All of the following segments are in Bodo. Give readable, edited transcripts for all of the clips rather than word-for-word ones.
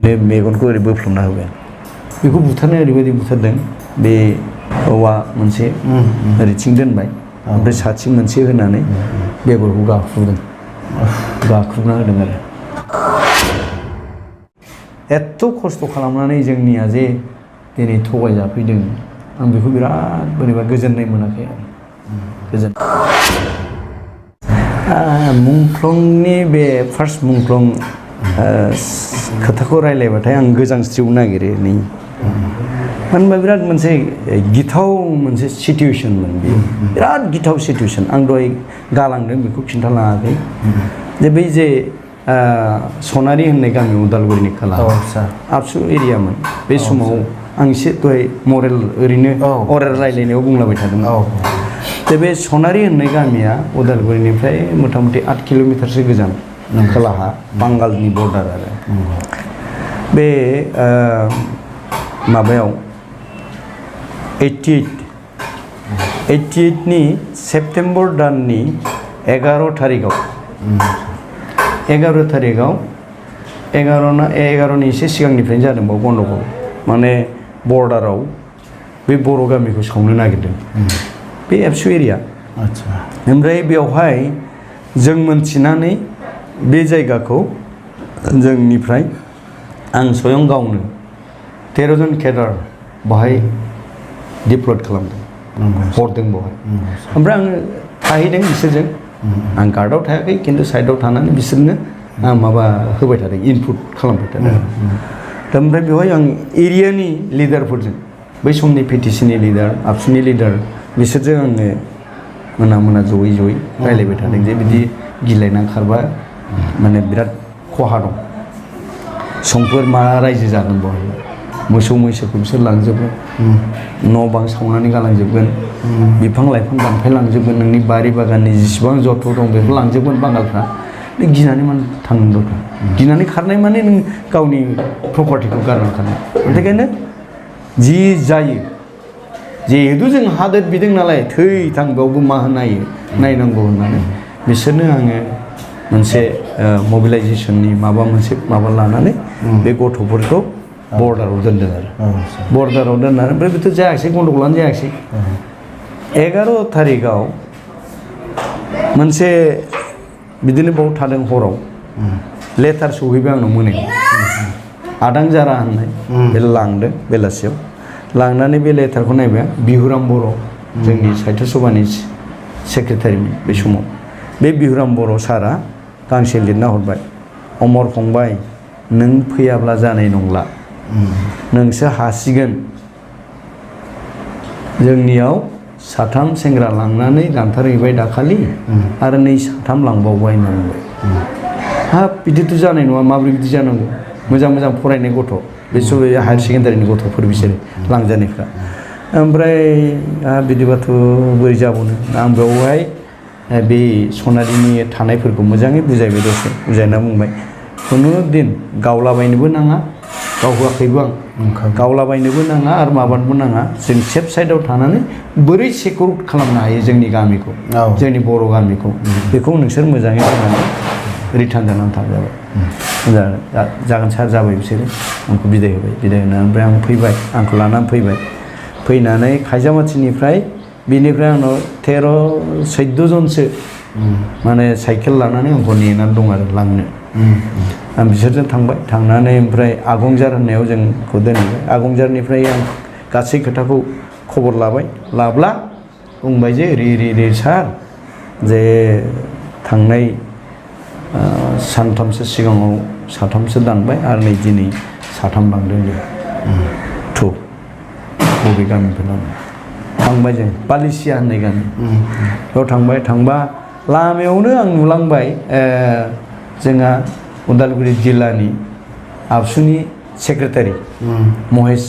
बे मेगनखौ ओरै बोफ्लुमना होबाय बेखौ बुथारनाय ओरैबायदि बुथारदों बे औवा मोनसे ओरैथिं दोनबाय ओमफ्राय साथिं मोनसे होनानै बेगरखौ गाख्रुबना होदों आरो एथ' खस्थ' खालामनानै जोंनिया जे दिनै थगायजाफैदों आं बेखौ बिराद बोरैबा गोजोननाय मोनाखै आरो मुंख्लंनि बे फार्स्ट मुंख्लं खोथाखौ रायलायबाथाय आं गोजांस्रिवनो नागिरो नै मानो होनबा बिराद मोनसे गिथाव मोनसे सिटुवेसनमोन बेयो बिराद गिथाव सिटुवेसन आं दहाय गालांदों बेखौ खिन्थालाङाखै जे बै जे सनारि होननाय गामि उदालगुरिनि खोला आबसु एरियामोन बे समाव आं एसे दहाय मरेल ओरैनो अरेल रायलायनायाव बुंलाबाय थादोंमोन दा बे सनारि होननाय गामिया उदालगुरिनिफ्राय मथा मथि 8 किल'मिटारसो गोजान खोलाहा बांगालनि बर्डार आरो बे माबायाव 88 नि सेप्तेम्बर दाननि 11 थारिखआव 11नि एसे सिगांनिफ्रायनो जादों बाव गन्डगल माने बर्डाराव बे बर' गामिखौ सावनो नागिरदों बे एबसु एरिया ओमफ्राय बेवहाय जों मोनथिनानै बे जायगाखौ जोंनिफ्राय आं स्वयं गावनो 13 जन केडार बाहाय डिप्लयड खालामदों हरदों बावहाय ओमफ्राय आङो थाहैदों बिसोरजों आं गार्डआव थायाखै खिन्थु साइडआव थानानै बिसोरनो आं माबा होबाय थादों इनपुट खालामबाय थादों दा ओमफ्राय बेवहाय आं एरियानि लिडारफोरजों बै समनि पिटिसिनि लिडार आबसुनि लिडार बिसोरजों आङो मोना जयै रायलायबाय थादों जे बिदि गिलायना खारबा माने बिराद खहा दं समफोर मा रायजो जागोन बेवहाय मोसौ मैसोखौ बिसोर लांजोबगोन न' बां सावनानै गालांजोबगोन बिफां लाइफां दानफायलांजोबगोन नोंनि बारि बागाननि जेसेबां जथ' दं बेखौ लांजोबगोन बांगालफ्रा नों गिनानै मानो थांनो दरखार गिनानै खारनाय माने नों गावनि प्रपार्टिखौ गारनानै खारनाय बेनिखायनो जि जायो जिहेतु जों हादोर बिदों नालाय थै थां बेयावबो मा नायनांगौ होननानै बिसोरनो आङो मोनसे मबिलाइजेसननि माबा लानानै बे गथ'फोरखौ बर्डाराव दोनदों आरो बर्डाराव दोननानै ओमफ्राय बेथ' जायाखिसै गन्डगलानो जायाखिसै 11 थारिखआव मोनसे बिदिनो बाव थादों हराव लेटार सहैबाय आंनाव मोनायाव आदांजारा होननाय बे लांदों बेलासियाव लांनानै बे लेटारखौ नायबाय बिहुराम बर' जोंनि साहित्य सभानि सेक्रेटारिमोन बे समाव बे बिहुराम बर' सारा गांसे लिरना हरबाय अमर फंबाय नों फैयाब्ला जानाय नंला नोंसो हासिगोन जोंनियाव 3 सेंग्रा लांनानै दानथारहैबाय दाखालि आरो 2 लांबावबाय होननानै बुंबाय हाब बिदिथ' जानाय नङा माबोरै बिदि जानांगौ मोजां फरायनाय गथ' बे सब हायार सेकेन्डारिनि गथ'फोर बिसोरो लांजानायफ्रा ओमफ्राय बिदिबाथ' बोरै जाबावनो आं बेवहाय बे सनारिनि थानायफोरखौ मोजाङै बुजायबाय दसे बुजायना बुंबाय खुनु दिन गावलाबायनोबो नाङा गावहोआखैबो आं गावलाबायनोबो नाङा आरो माबानोबो नाङा जों सेफ साइडआव थानानै बोरै सेकुर खालामनो हायो जोंनि गामिखौ जोंनि बर' गामिखौ बेखौ नोंसोर मोजाङै बुंनानै रिटार्न जानानै थांजाबाय जागोन सार जाबाय बिसोरो आंखौ बिदाय होबाय बिदाय होनानै ओमफ्राय आं फैबाय आंखौ लानानै फैनानै खायजामाथिनिफ्राय बिनिफ्राय आंनाव 13-14 जनसो माने साइकेल लानानै आंखौ नेनानै दं आरो लांनो आं बिसोरजों थांनानै ओमफ्राय आगंजार होननायाव जोंखौ दोनहैबाय आगंजारनिफ्राय आं गासै खोथाखौ खबर लाब्ला बुंबाय जे ओरै सार जे थांनाय सानथामसो सिगाङाव 3सो दानबाय आरो नै दिनै 3 लांदों जों बबे गामिनिफ्राय लांदों थांबाय जों बालिसिया होननाय गामि बेयाव थांबा लामायावनो आं नुलांबाय जोंहा उदालगुरि जिल्लानि आबसुनि सेक्रेटारि महेश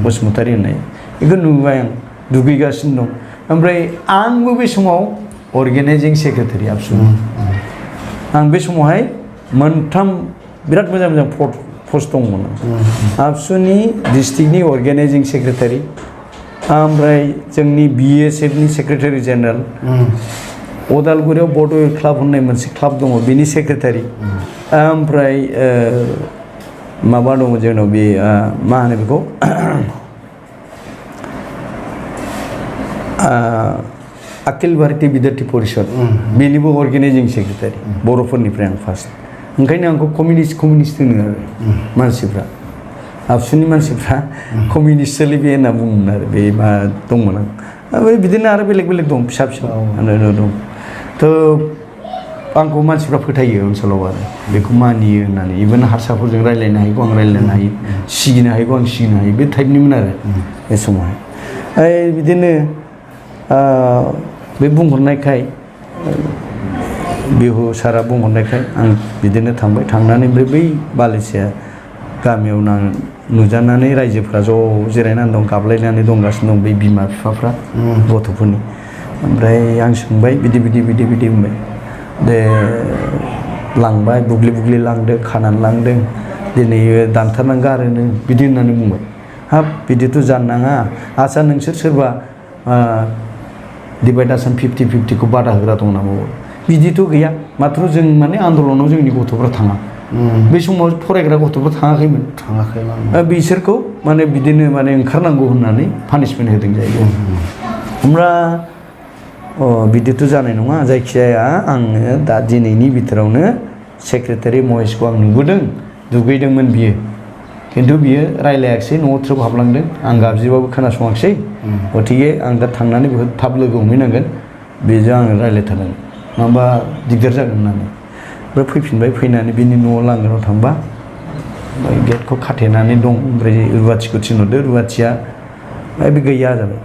बसुमतारी होननाय बेखौ नुबाय आं दुगैगासिनो दं ओमफ्राय आंबो बे समाव अर्गेनाइजिं सेक्रेटारि आबसुनि आं बे समावहाय 3 बिराद मोजां पस्ट दंमोन आबसुनि डिस्ट्रिक्टनि अर्गेनाइजिं सेक्रेटारि ओमफ्राय जोंनि BSFनि सेक्रेटारि जेनेरेल उदालगुरियाव बड'वेल क्लाब होननाय मोनसे क्लाब दङ बेनि सेक्रेटारि ओमफ्राय माबा दङ जोंनाव बे मा होनो बेखौ अखिल भारतीय विद्यार्थी परिषद बेनिबो अर्गेनाइजिं सेक्रेटारि बर'फोरनिफ्राय आं फार्स्ट ओंखायनो आंखौ कमिउनिस्ट होनो आरो मानसिफ्रा आबसुनि मानसिफ्रा कमिउनिस्टलै बे होनना बुङोमोन आरो बे मा दंमोन आं ओमफ्राय बिदिनो आरो बेलेग बेलेग दं फिसा फिसा दं थ' आंखौ मानसिफ्रा फोथायो ओनसोलाव आरो बेखौ मानियो होननानै इभेन हारसाफोरजों रायज्लायनो हायैखौ आं रायज्लायनो हायो सिगिनो हायैखौ आं सिगिनो हायो बे टाइपनिमोन आरो बे समावहाय बिदिनो बे बुंहरनायखाय बिहु सारा बुंहरनायखाय आं बिदिनो थांबाय थांनानै ओमफ्राय बै बालिसिया गामियाव नुजानानै रायजोफ्रा ज' जिरायनानै दं गाबलायनानै दंगासिनो दं बै बिमा बिफाफ्रा गथ'फोरनि ओमफ्राय आं सोंबाय बिदि बुंबाय दे लांबाय बुग्लि लांदों खानानै लांदों दिनै दानथारनानै गारोनो बिदि होननानै बुंबाय हाब बिदिथ' जानो नाङा आच्चा नोंसोर सोरबा डिभाइड आसाम 50-50खौ बादा होग्रा दं नामा बिदिथ' गैया माथ्र' जों माने आन्दलनाव जोंनि गथ'फ्रा थाङा बे समाव फरायग्रा गथ'फ्रा थाङाखैमोन बिसोरखौ माने बिदिनो माने ओंखारनांगौ होननानै पानिशमेन्ट होदों जाहैबाय होमब्ला बिदिथ' जानाय नङा जायखिजाया आङो दा दिनैनि बिथोरावनो सेक्रेटारि महेशखौ आं नुबोदों दुगैदोंमोन बियो खिन्थु बियो रायलायाखिसै न'आव थ्रोब हाबलांदों आं गाबज्रिबाबो खोनासङाखिसै गतिके आं दा थांनानै बेखौ थाब लोगो हमहैनांगोन बेजों आङो रायलायथारनांगोन नङाबा दिगदार जागोन होननानै ओमफ्राय फैफिनबाय फैनानै बिनि न'आव लांगोनाव थांबा ओमफ्राय गेटखौ खाथेनानै दं ओमफ्राय रुवाथिखौ थिनहरदो रुवाथिया बे गैया जाबाय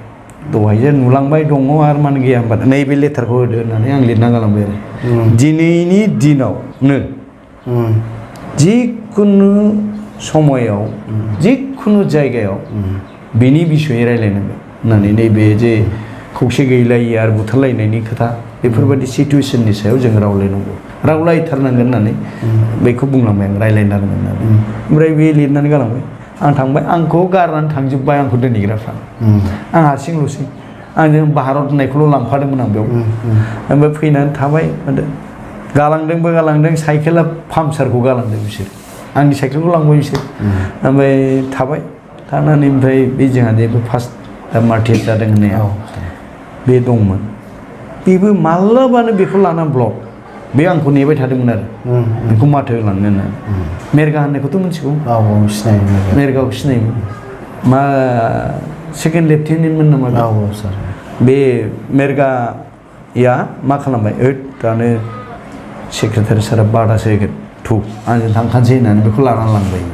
दहायसो नुलांबाय दङ आरो मानो गैया होनबा नैबे लेटारखौ होदो होननानै आं लिरना गालांबाय आरो दिनैनि दिनावनो जिखुनु समायाव जिखुनु जायगायाव बेनि बिसयै रायलायनांगोन होननानै नैबे जे खौसे गैलायि आरो बुथारलायनायनि खोथा बेफोरबायदि सिटुवेसननि सायाव जों रावलायथारनांगोन होननानै बेखौ बुंलांबाय आं रायलायनांगोन होननानै ओमफ्राय बे लिरनानै गालांबाय आं थांबाय आंखौ गारनानै थांजोब्बाय आंखौ दोनहैग्राफ्रा आं हारसिंल'सै आंजों भारत होननायखौल' लांफादोंमोन आं बेयाव ओमफ्राय फैनानै थाबाय गालांदों साइकेला पामसारखौ गालांदों बिसोर आंनि साइकेलखौ लांबाय बिसोर ओमफ्राय थाबाय थानानै ओमफ्राय बे जोंहा जेबो फार्स्ट मार्टियार जादों होननाया बे दंमोन बेबो माब्लाबानो बेखौ लानानै ब्लक बे आंखौ नेबाय थादोंमोन आरो बेखौ माथो होलांनो होननानै मेरगा होननायखौथ' मिथिगौ मेरगाखौ सिनायोमोन मा सेकेन्ड लेफ्टिनेन्टमोन नामा बे मेरगाया मा खालामबाय दानो सेक्रेटारि सारा बादासो होगोन थु आंजों थांखानोसै होननानै बेखौ लानानै लांबाय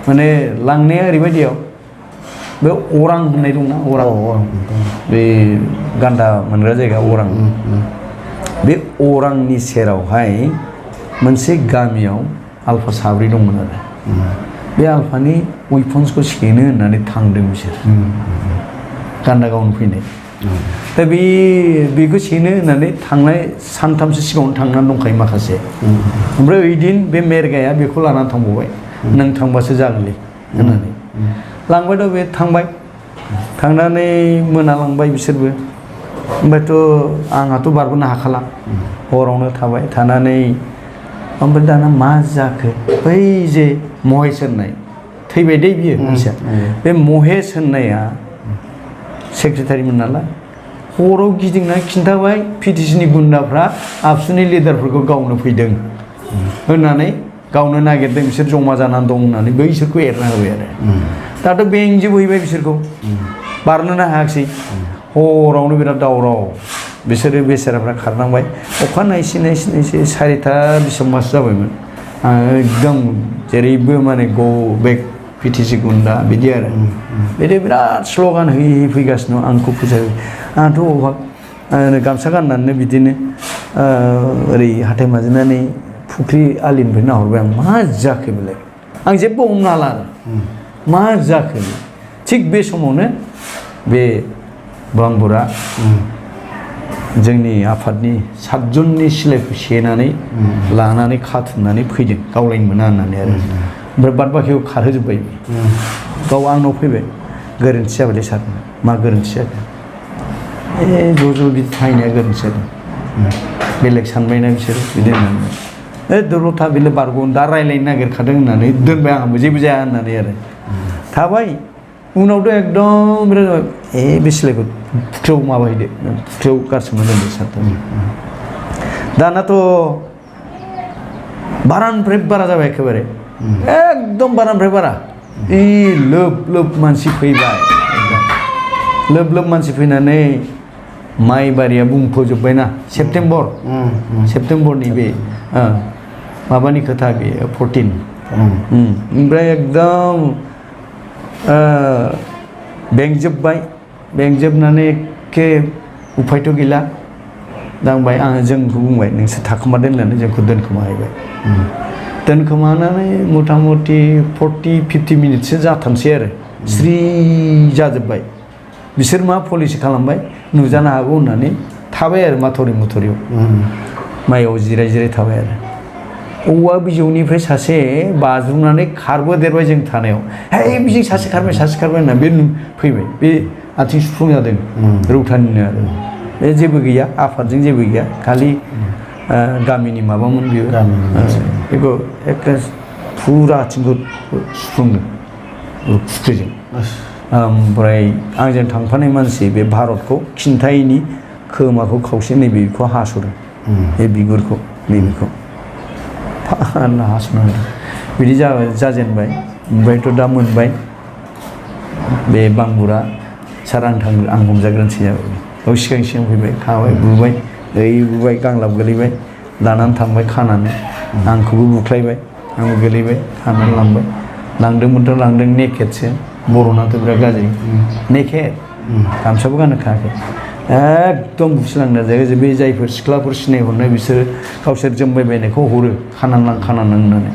माने लांनाया ओरैबायदियाव बे अरां होननाय दंना अरां बे गान्दा मोनग्रा जायगा अरां बे अरांनि सेरावहाय मोनसे गामियाव आल्फा साब्रै दंमोन आरो बे आल्फानि उइपन्सखौ सेनो होननानै थांदों बिसोर गान्दा गावनो फैनाय दा बेखौ सेनो होननानै थांनाय सानथामसो सिगाङावनो थांनानै दंखायो माखासे ओमफ्राय ओइदिन बे मेरगाया बेखौ लानानै थांबावबाय नों थांबासो जागोनलै होननानै लांबाय दा बे थांबाय थांनानै मोनालांबाय बिसोरबो ओमफ्रायथ' आंहाथ' बारबोनो हाखाला हरावनो थाबाय थानानै ओमफ्राय दाना मा जाखो बै जे महेश होननाय थैबाय दे बियो मानसिया बे महेश होननाया सेक्रेटारिमोन नालाय हराव गिदिंनानै खिन्थाबाय पिटिसिनि गुन्दाफ्रा आबसुनि लिडारफोरखौ गावनो फैदों होननानै गावनो नागिरदों बिसोर जमा जानानै दं होननानै बैसोरखौ एरना होबाय आरो दाथ' बेंजोबहैबाय बिसोरखौ बारनोनो हायाखिसै हरावनो बिराद दावराव बिसोरो बेसेराफ्रा खारनांबाय अखानायै सिनायसै 4टा बेसेबांबासो जाबायमोन एकदम जेरैबो माने गो बेक पिटिसि गुन्दा बिदि आरो बिदि बिराद स्ल'गान होयै फैगासिनो आंखौ फोजायो आंथ' अबाक गामसा गाननानै बिदिनो ओरै हाथाय माजिनानै फुख्रि आलिनिफ्राय नाहरबाय आं मा जाखो बेलाय आं जेबो हमनो हाला आरो मा जाखो थिग बे समावनो बे बांबुरा जोंनि आफादनि 7 जननि सिलाइखौ सेनानै लानानै खाथुमनानै फैदों गावलायनो मोना होननानै आरो ओमफ्राय बाद बाखिखौ खारहोजोब्बाय गाव आंनाव फैबाय गोरोन्थि जाबायलै सार मा गोरोन्थि जादों ज' बिदि थाहैनाया गोरोन्थि जादों बेलेग सानबायना बिसोरो बिदि होननानै दलथा बेले बारग'न दा रायलायनो नागिरखादों होननानै दोनबाय आंबो जेबो जाया होननानै आरो थाबाय उनावथ' एकदम बिराद बे सिलायखौ फुख्रियाव माबाहैदो फुख्रियाव गारसोमना दोनदो सारथाम दानाथ' बारानिफ्राय बारा जाबाय एखेबारे एकदम बारानिफ्राय बारा लोब लोब मानसि फैबाय लोब लोब मानसि फैनानै माइ बारिया बुंफबजोब्बायना सेप्तेम्बरनि बे माबानि खोथा बे 14 ओमफ्राय एकदम बेंजोबनानै एखे उफायथ' गैला दांबाय आङो जोंखौ बुंबाय नोंसोर थाखोमा दोननानै जोंखौ दोनखोमाहैबाय दोनखोमानानै मथा मथि 40-50 मिनिटसो जाथामसै आरो स्रि जाजोब्बाय बिसोर मा पलिसि खालामबाय नुजानो हागौ होननानै थाबाय आरो माथरियाव माइयाव जिराय थाबाय आरो औवा बिजौनिफ्राय सासे बाज्रुमनानै खारबोदेरबाय जों थानायाव हे बिजों सासे खारबाय होनना बे फैबाय बे आथिं सुफ्लुं जादों रौथानिनो आरो बे जेबो गैया आफादजों जेबो गैया खालि गामिनि माबामोन बियो बेखौ एखे फुरा आथिंखौ सुफ्लुंदों फुख्रिजों ओमफ्राय आंजों थांफानाय मानसि बे भारतखौ खिन्थायैनि खोमाखौ खावसे नैबेखौ हास'दों बे बिगुरखौ नैबेखौ हास'ना होदों बिदि जाजेनबाय ओमफ्रायथ' दा मोनबाय बे बांबुरा सार आं हमजाग्रोनोसै जाबाय औ सिगां फैबाय खाबाय बुबाय बुबाय गांलाब गोलैबाय लानानै थांबाय खानानै आंखौबो बुख्लायबाय आंबो गोलैबाय खानानै लांदोंमोनथ' लांदों नेकेटसो बर'नाथ' बिराद गाज्रि नेकेट गामसाबो गाननो खायाखै एकदम बुसिलांना जायगा बे जायफोर सिख्लाफोर सिनायहरनाय बिसोरो गावसोर जोमबाय बायनायखौ हरो खानानै होननानै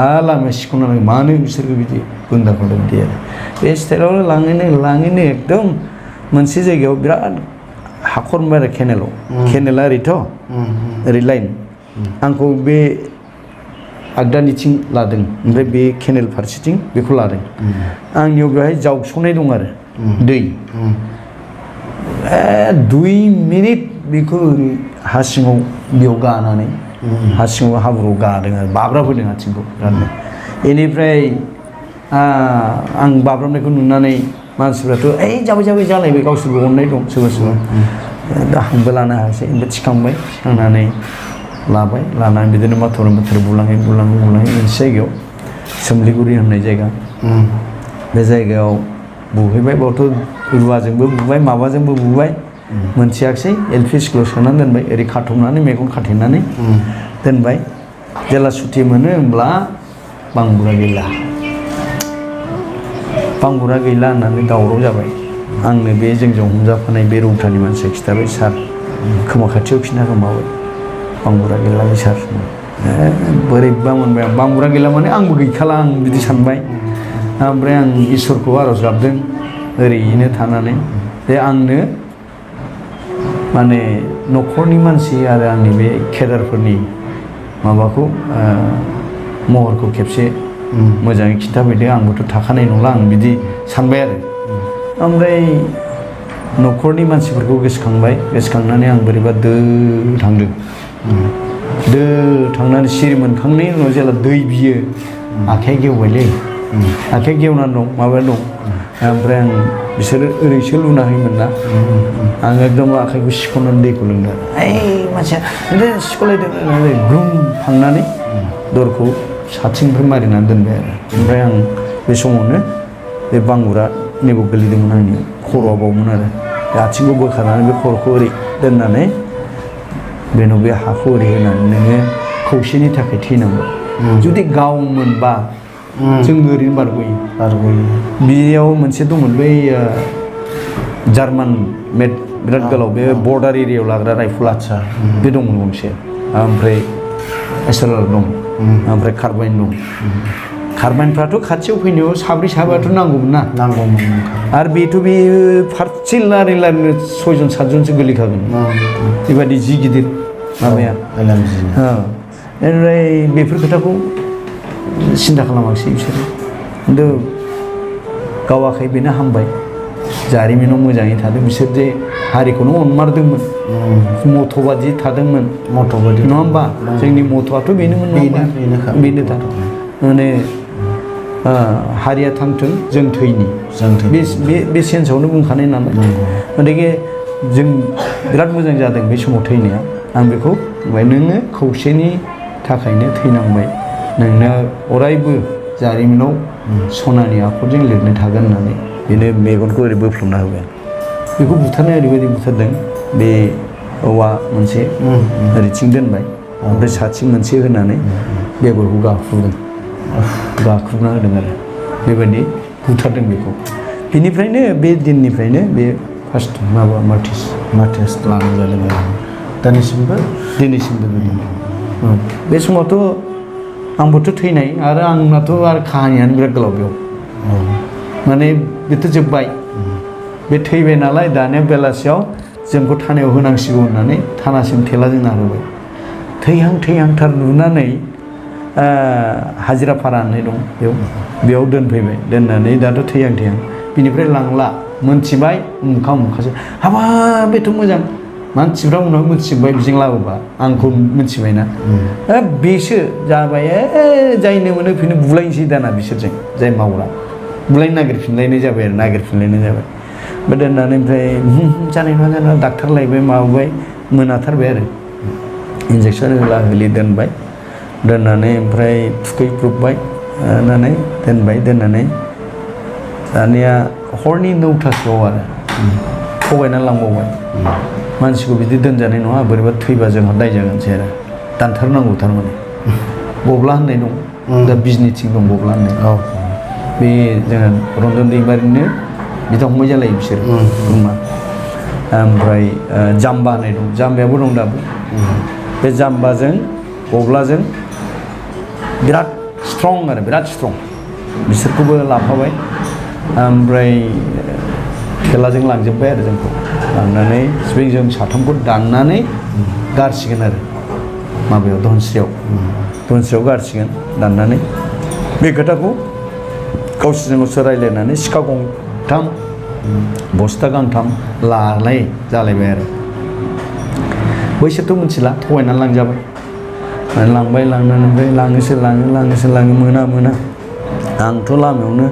आरो लामाया सिख'नानै मानो बिसोरखौ बिदि गुन्दाखौनो बिदि आरो बे स्टाइलाव लाङैनो एकदम मोनसे जायगायाव बिराद हाखर मोनबाय आरो केनेला ओरै लाइन आंखौ बे आगदानिथिं लादों ओमफ्राय बे केनेल फारसेथिं बेखौ लादों आंनियाव बेवहाय जावस'नाय दं आरो दै 2 मिनिट बेखौ हा सिङाव बेयाव गानानै हा सिङाव हाब्रुआव गादों आरो बाब्राबोदों आथिंखौ बिरादनो बेनिफ्राय आं बाब्राबनायखौ नुनानै मानसिफ्राथ' जाबाय जालायबाय गावसोरबो अननाय दं सोरबा दा आंबो लानो हायासै ओमफ्राय थिखांनानै लानानै बिदिनो माथर बुलाङै मोनसे जायगायाव सोमलिगुरि होननाय जायगा बे जायगायाव बुहैबाय बावथ' रुवाजोंबो बुबाय माबाजोंबो बुबाय मोनथियाखिसै LP स्कुलाव सोनानै दोनबाय ओरै खाथबनानै मेगन खाथेनानै दोनबाय जेला सुथि मोनो होमब्ला बांबुरा गैला होननानै दावराव जाबाय आंनो बे जोंजों हमजाफानाय बे रौतानि मानसिया खिथाबाय सार खोमा खाथियाव खिन्था खोमाबाय बांबुरा गैला सार बोरैबा मोनबाय आं बांबुरा गैला माने आंबो गैखाला आं बिदि सानबाय ओमफ्राय आं इसोरखौ आर'ज गाबदों ओरैनो थानानै जे आंनो माने न'खरनि मानसि आरो आंनि बे केदारफोरनि माबाखौ महरखौ खेबसे मोजाङै खिन्थाफैदो आंबोथ' थाखानाय नंला आं बिदि सानबाय आरो ओमफ्राय न'खरनि मानसिफोरखौ गोसोखांनानै आं बोरैबा थांनानै सिरि मोनखांनायनि उनाव जेला दै बियो आखाइ गेवबायलै आखाइ गेवनानै दं माबा दं ओमफ्राय आं बिसोरो ओरैसो लुना होयोमोन ना आं एकदम आखाइखौ सिख'नानै दैखौ लोंदों मानसिया सिख'लायदों होननानै ग्रुम थांनानै दरखौ साथिंनिफ्राय मारिनानै दोनबाय आरो ओमफ्राय आं बे समावनो बे बांबुरा नैबाव गोलैदोंमोन आंनि खर'आ बावमोन आरो आथिंखौ बोखारनानै बे खर'खौ ओरै दोननानै बेनाव बे हाखौ ओरै होनानै नोङो खौसेनि थाखाय थैनांगौ जुदि गाव मोनबा जों ओरैनो बारग'यो बेयाव मोनसे दंमोन बै जार्मान मेड बिराद गोलाव बे बर्डार एरियायाव लाग्रा राइफला बे दंमोन गंसे ओमफ्राय SLR दं ओमफ्राय कार्बाइन दं कार्बाइनफ्राथ' खाथियाव फैनायाव साब्रैआथ' नांगौमोन आरो बेथ' बे फारसे लारिनो 6-7जनसो गोलैखागोन बेबायदि जि गिदिर माबाया ओमफ्राय बेफोर खोथाखौ सिन्था खालामाखिसै बिसोरो खिन्थु गावाखै बेनो हामबाय जारिमिनाव मोजाङै थादों बिसोर जे हारिखौनो अनमारदोंमोन मथ'बादि थादोंमोन मथ'बादि नङा होमबा जोंनि मथ'आथ' बेनोमोन बेनो दा माने हारिया थांथों जों थैनि बे सेन्सआवनो बुंखानाय नालाय गतिके जों बिराद मोजां जादों बे समाव थैनाया आं बेखौ बुंबाय नोङो खौसेनि थाखायनो थैनांबाय नोंनो अरायबो जारिमिनाव सनानि आखरजों लिरनाय थागोन होननानै बेनो मेगनखौ ओरै बोफ्लुमना होबाय बेखौ बुथारनाय ओरैबायदि बुथारदों बे औवा मोनसे ओरैथिं दोनबाय ओमफ्राय साथिं मोनसे होनानै बेगरखौ गाख्रुबना होदों आरो बेबायदि बुथारदों बेखौ बेनिफ्रायनो बे दिननिफ्रायनो बे फार्स्ट माबा मार्टिस लानाय जादों आरो दिनैसिमबो बिदि बे समावथ' आंबोथ' थैनाय आरो आंनाथ' आरो काहानियानो बिराद गोलाव बेयाव माने बेथ' जोब्बाय बे थैबाय नालाय दानिया बेलासियाव जोंखौ थानायाव होनांसिगौ होननानै थानासिम थेलाजों नारहोबाय थैहांथार नुनानै हाजिरा भारा होननाय दं बेयाव दोनफैबाय दोननानै दाथ' थैहां बिनिफ्राय लांला मोनथिबाय उमुखासो हाबा बेथ' मोजां मानसिफ्रा उनाव मोनथिजोब्बाय बिजों लाबोबा आंखौ मोनथिबायना बेसो जाबाय जायनो मोनो बेनो बुलायनोसै दाना बिसोरजों जाय मावग्रा बुलायनो नागिरफिनलायनाय जाबाय ओमफ्राय दोननानै ओमफ्राय जानाय नङा डाक्टार लायबाय माबाबाय मोनाथारबाय आरो इन्जेकसन होला होलि दोननानै ओमफ्राय थुखैब्रबबाय दोननानै दानिया हरनि 9टासोआव आरो थगायना लांबावबाय मानसिखौ बिदि दोनजानाय नङा बोरैबा थैबा जोंहा दाय जागोनसै आरो दानथारनांगौ थारमाने बब्ला होननाय दं दा बिजनिथिं दं बब्ला होननाय बे जोंहा रन्जन दैमारिनो बिदा फंबाय जालायो बिसोर रुमा ओमफ्राय जाम्बा होननाय दं जाम्बायाबो दं दाबो बे जाम्बाजों बब्लाजों बिराद स्ट्रं बिसोरखौबो लाफाबाय ओमफ्राय थेलाजों लांजोब्बाय आरो जोंखौ लांनानै जों साथामखौ दाननानै गारसिगोन आरो माबायाव धनस्रियाव गारसिगोन दाननानै बे खोथाखौ गावसोरजों रायज्लायनानै सिखा गंथाम बस्था गांथाम लानाय जालायबाय आरो बैसोरथ' मिथिला थगायनानै लांजाबाय लांबाय लांनानै ओमफ्राय लाङो मोना आंथ' लामायावनो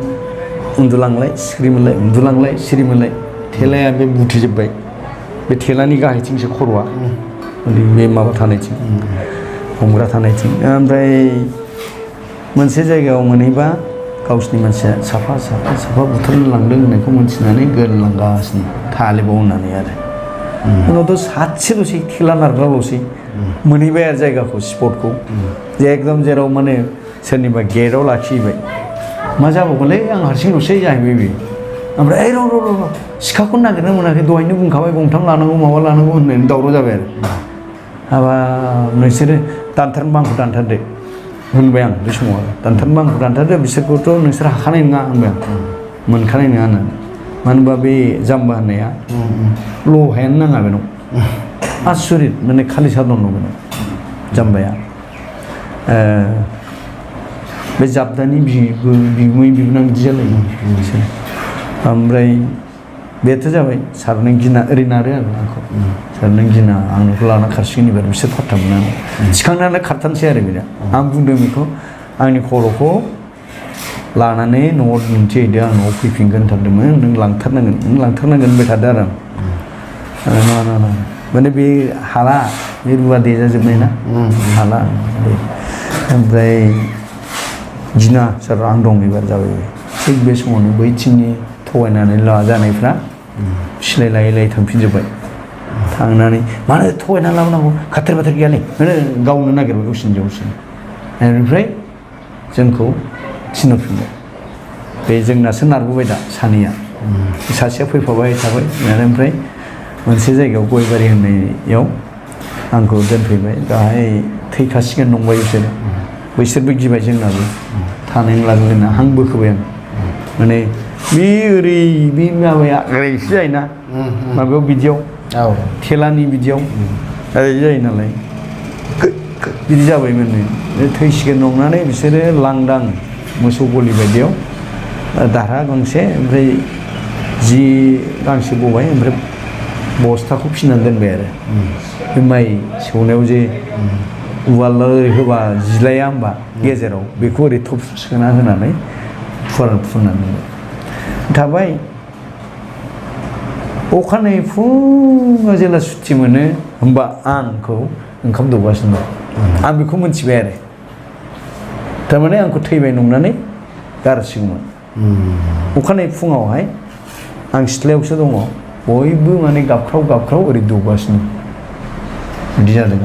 उन्दुलांलाय सिरिमोनलाय थेलाया बे बुथेजोब्बाय बे थेलानि गाहायथिंसो खर'आ बे माबा थानायथिं हमग्रा थानायथिं ओमफ्राय मोनसे जायगायाव मोनहैबा गावसिनि मानसिया साफा बुथारनो लांदों होननायखौ मोनथिनानै गोरलांगासिनो थालिबाव होननानै आरो उनावथ' सासेल'सै थेला नारग्राल'सै मोनहैबाय आरो जायगाखौ स्पटखौ जे एकदम जेराव माने सोरनिबा गेटआव लाखिबाय मा जाबावगोनलै आं हारसिंल'सै जाहैबाय बे ओमफ्राय र' सिखाखौ नागिरनो मोनाखै दहायनो बुंखाबाय गंथाम लानांगौ माबा लानांगौ होननानै दावराव जाबाय आरो हाबाब नोंसोरो दानथारनोबा आंखौ दानथारदो होनबाय आं बे समाव दानथारनोबा आंखौ दानथारदो बिसोरखौथ' नोंसोर हाखानाय नङा होनबाय आं मोनखानाय नङा होननानै मानो होनबा बे जाम्बा होननाया लहायानो नाङा बेनाव आसुरित माने खालि सादन दं बेनाव जाम्बाया बे जाबदानि बिगुमै बिबोनां बिदि जालायो बिसोर ओमफ्राय बेथ' जाबाय सारनो गिना ओरै नारो आरो आंखौ सारनो गिना आं नोंखौ लाना खारसिगोन एबार बिसोर फात्ता मोनानो थिखांनानै खारथानसै आरो बेना आं बुंदों बेखौ आंनि खर'खौ लानानै न'आव दिन्थिहैदो आं न'आव फैफिनगोन होनथारदोंमोन नों लांथारनांगोन होनबाय थादो आरो आं नङा माने बे हाला बे रुवा देजाजोबनाय ना हाला ओमफ्राय गिना सार आं दं एबार जाबाय थिग बे समावनो बैथिंनि थगायनानै लाजानायफ्रा सिलाय लायै थांफिनजोब्बाय थांनानै मानो थगायनानै लाबोनांगौ खाथेर बाथेर गैयालै गावनो नागिरबाय गावसिनि बेनिफ्राय जोंखौ थिनहरफिनबाय बे जोंनासो नारबोबाय दा सानैया सासेया फैफाबाय थाबाय ओमफ्राय मोनसे जायगायाव गयबारि होननायाव आंखौ दोनफैबाय दाहाय थैखासिगोन नंबाय बैसोरबो गिबाय जोंनाबो थानायनि लागोना हां बोखोबाय आं माने बे ओरै बे माबाया ओरैसो जायोना माबायाव बिदियाव थेलानि बिदियाव ओरै जायो नालाय बिदि जाबायमोन थैसिगोन नंनानै बिसोरो लांदां मोसौ गलि बायदियाव दारहा गांसे ओमफ्राय जि गांसे बबाय ओमफ्राय बस्थाखौ फिनानै दोनबाय आरो बे माइ सौनायाव जे उवाल ओरै होबा जिलाया होमबा गेजेराव बेखौ ओरै थब सोना होनानै फुनानै थाबाय अखानायै फुङाव जेला सुथि मोनो होमबा आंखौ ओंखाम दौगासिनो दं आं बेखौ मोनथिबाय आरो थारमाने आंखौ थैबाय नंनानै गारसिगौमोन अखानायै फुङावहाय आं सिथ्लायावसो दङ बयबो माने गाबख्राव ओरै दौगासिनो बिदि जादों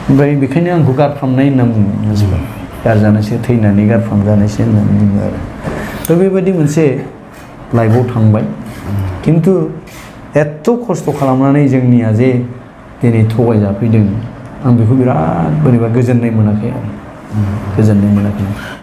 ओमफ्राय बेखायनो आंखौ गारफ्रामनाय होनना बुङो मानसिफ्रा गारजानायसो थैनानै गारफ्रामजानायसो होननानै बुङो आरो दा बेबायदि मोनसे लाइफआव थांबाय खिन्थु एथ' खस्थ' खालामनानै जोंनिया जे दिनै थगायजाफैदों आं बेखौ बिराद बोरैबा गोजोननाय मोनाखै आरो गोजोननाय मोनाखै